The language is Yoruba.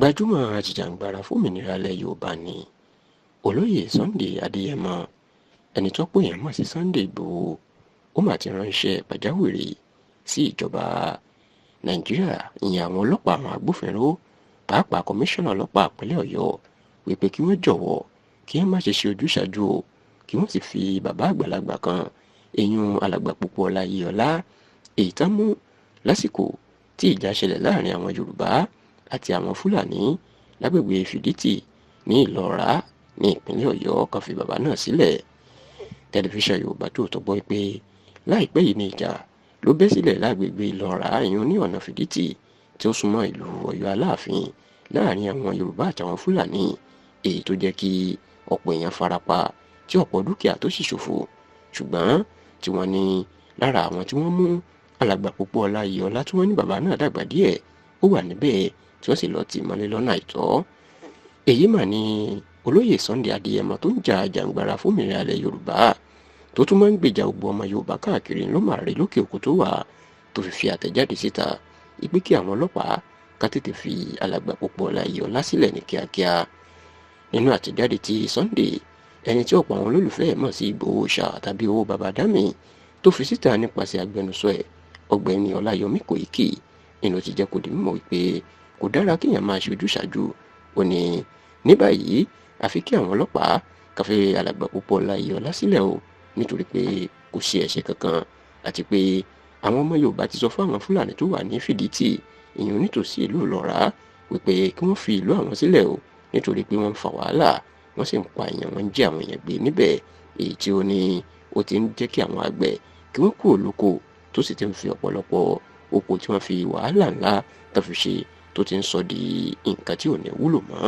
Gbajúmọ̀ ajìjàǹgbara fómìnira ilẹ̀ Yorùbá ni Olóyè Sunday Adéyẹmọ, ẹni tọ́pọ̀ èèyàn mọ̀ sí Sunday Ìgbòho. Ó mà ti ránṣẹ́ pàjáwìrì sí ìjọba Nàìjíríà, ìyẹn àwọn ọlọ́pàá, àwọn agbófinró, pàápàá kọmíṣánná ọlọ́pàá ìpínlẹ̀ Ọ̀yọ́, wípé kí wọ́n jọ̀wọ́, kí wọ́n má ṣe ṣe ojúsàájú o, kí wọ́n sì fi bàbá àgbàlagbà kan, eyín alàgbà Pópóọlá Iyọlá, èyí tán mú lásìkò tí ìjà ṣẹlẹ̀ láàrin àwọn Yorùbá àti àwọn Fúlàní lágbègbè Fìdítì ní Ìlọ́ra ní ìpínlẹ̀ Ọ̀yọ́, kan fi bàbá náà sílẹ̀. Tẹlifíṣàn Yorùbá Tòótọ́ gbọ́ pé láìpẹ́ yìí ní ìjà ló bẹ́ sílẹ̀ lágbègbè Ìlọ́ra, ìyún ní ọ̀nà Fìdítì tí ó súnmọ́ ìlú Ọ̀yọ́ Aláàfin, láàrin àwọn Yorùbá àtàwọn Fúlàní, èyí tó jẹ́ kí ọ̀pọ̀ èèyàn farapa, tí ọ̀pọ̀ dúkìá tó sì ṣòfò. Ṣùgbọ́n tí wọ́n ní lára àwọn tí wọ́n mú, alàgbà Pópóọlá Iyọlá, tí wọ́n ní bàbá náà dàgbà díẹ̀, ó wà níbẹ̀, tí wọ́n sì lọ́ọ́ tì mọ́lé lọ́nà àìtọ́. Èyí mà ní olóyè Sunday Adéyẹmọ tó ń jà jàǹgbara fómìnira ilẹ̀ Yorùbá, tó tún máa ń gbèjà gbogbo ọmọ Yorùbá káàkiri, ló mà rí lókè òkú tó wà, tó fi fi àtẹ̀jáde síta ìpè kí àwọn ọlọ́pàá ká tètè fi alàgbà Pópóọlá Iyọlá sílẹ̀ ní kíákíá. Nínú àtẹ̀jáde tí Sunday, ẹni tí ọ̀pọ̀ àwọn olólùfẹ́ ẹ̀ mọ̀ sí Ìgbòho ṣá tàbí owó baba dami, tó fi síta nípasẹ̀ agbẹnusọ ẹ̀, ọ̀gbẹ́ni Ọláyọmí Kòìkì, nínú ti jẹ́ kó di mímọ̀ wípé kò dára kéèyàn máa ṣe ojúṣàájú. Ó ní ní báyìí, àfi kí àwọn ọlọ́pàá ká fi alàgbà Pópóọlá Iyọlá sílẹ̀ o, nítorí pé kò sí ẹ̀ṣẹ̀ kankan, àti pé àwọn ọmọ Yorùbá ti sọ fún àwọn Fúlàní tó wà ní Fìdítì, ìyẹn nítòsí ìlú Ìlọ́ra, wípé kí wọ́n fi ìlú àwọn sílẹ̀ o, nítorí pé wọ́n ń fa wàhálà, wọ́n sì ń pa èèyàn, wọ́n ń jí àwọn èèyàn gbé níbẹ̀, èyí tí ó ní ó ti ń jẹ́ kí àwọn àgbẹ̀ kí wọ́n kúrò lóko, tó sì ti ń fi ọ̀pọ̀lọpọ̀ oko tí wọ́n fi wàhálà ńlá tó fi ṣe, tó ti ń sọ di nǹkan tí ò ní wúlò mọ́.